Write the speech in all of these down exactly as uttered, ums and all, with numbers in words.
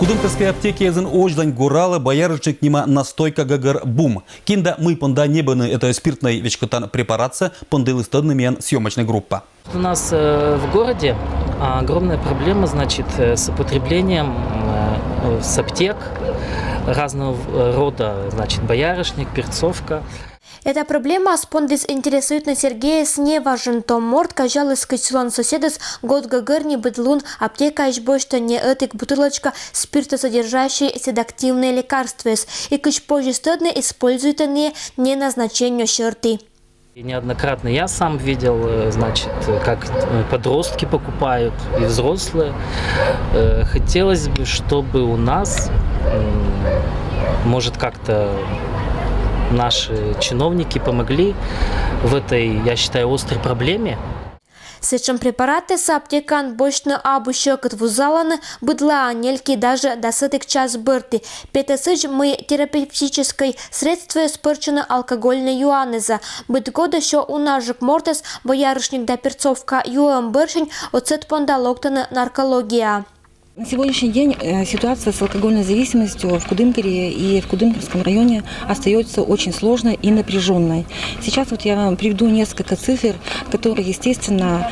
Кудымкарскӧй аптекаэзын озьлань горалӧ боярышник нима настойка гӧгӧр бум. Кин да мый понда ньӧбӧны этайӧ спиртнӧй веськӧтан препаратсӧ, понділіс тӧдны миян съёмочнӧй группа. У нас э, в городе огромная проблема, значит, э, с употреблением э, с аптек разного рода, значит, боярышник, перцовка. Эта проблемаыс пондіс интересуйтны Сергейӧс неважӧн. Том морт казяліс, кыдз сылӧн соседыс год гӧгӧр ни быд лун аптекаысь босьтӧ не ӧтик бутылочка спиртосодержащӧй седактивнӧй лекарствоыс, и кыдз позис тӧдны, используйтӧ нӧ не назначеннё сьӧрті. И неоднократно я сам видел, э, значит, как э, подростки покупают и взрослые. Э, Хотелось бы, чтобы у нас, м, может, как-то наши чиновники помогли в этой, я считаю, острой проблеме. Сэтшӧм препаратсӧ аптекаын босьтны абу сьӧкыд. Вузалӧны быдлаӧ, нелькӧ даже дас ӧтик час бӧрті. Петӧ сідз, мый терапевтическӧй средствоыс пӧрччӧны алкогольнӧй юаннас. Быд годӧ сё унажык мортӧс боярышник да перцовка юӧм бӧрсянь отсӧг понда локтӧны наркологияӧ. На сегодняшний день э, ситуация с алкогольной зависимостью в Кудымкаре и в Кудымкарском районе остается очень сложной и напряженной. Сейчас вот я вам приведу несколько цифр, которые, естественно,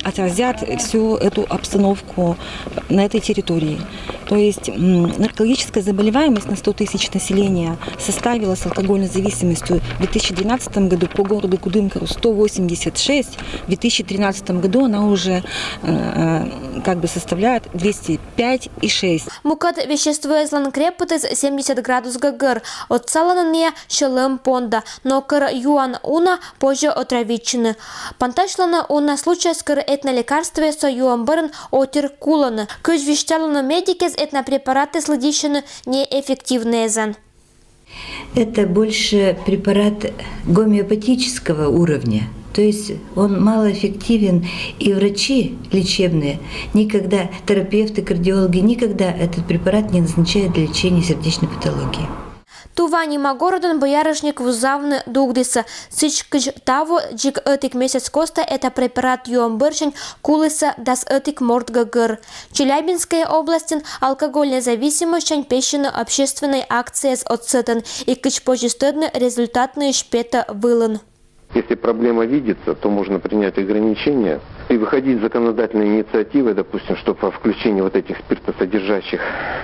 отразят всю эту обстановку на этой территории. То есть наркологическая заболеваемость на сто тысяч населения составила с алкогольной зависимостью в две тысячи двенадцатом году по городу Кудымкару сто восемьдесят шесть, в две тысячи тринадцатом году она уже как бы составляет двести пять и шесть. Мукӧд веществоэзлӧн крепытыс семьдесят градус гӧгӧр. Отсалӧны нӧ сьӧлӧм понда, но кӧр юан уна, позьӧ отравитчыны. Пантасьлӧны уна случайяскӧд, этна лекарствояссӧ юӧм бӧрын отир кулӧны. Кыдз висьталӧны медикъяс, этна препаратыс лыддьысьӧны неэффективнӧйясӧн. Это больше препарат гомеопатического уровня, то есть он малоэффективен, и врачи лечебные никогда, терапевты, кардиологи никогда этот препарат не назначают для лечения сердечной патологии. Тува нима городын боярышник вузавны дугдісӧ. Сідзкӧ, таво дзик ӧтик месяц костӧ эта препарат юӧм бӧрсянь кулісӧ дас ӧтик морт гӧгӧр. Челябинскӧй областьын алкогольнӧй зависимостьсянь пессьӧны общественнӧй акцияяс отсӧгӧн, и кыдз позис тӧдны, результатныйысь петӧ вылын. Если проблема видится, то можно принять ограничения и выходить с законодательной инициативой, допустим, что по включению вот этих спиртосодержащих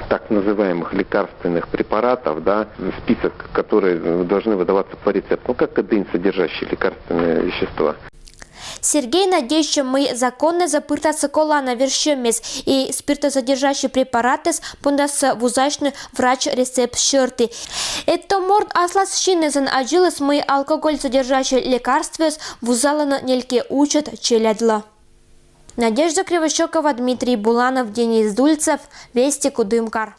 так называемых лекарственных препаратов, да, в список, которые должны выдаваться по рецепту, ну, как кодеин содержащие лекарственные вещества. Сергей надейтчӧ, мый законнас пыртасны колана верстьӧмъяс, и спиртосодержащӧй препаратыс пондасны вузасьны врач рецепт сьӧрті. Этто морт аслас синнысӧн аддзыліс, мый алкоголь содержащӧй лекарствояс вузалӧны нелькӧ усьӧд челядьлы. Надежда Кривощёкова, Дмитрий Буланов, Денис Дульцев, Вести, Кудымкар.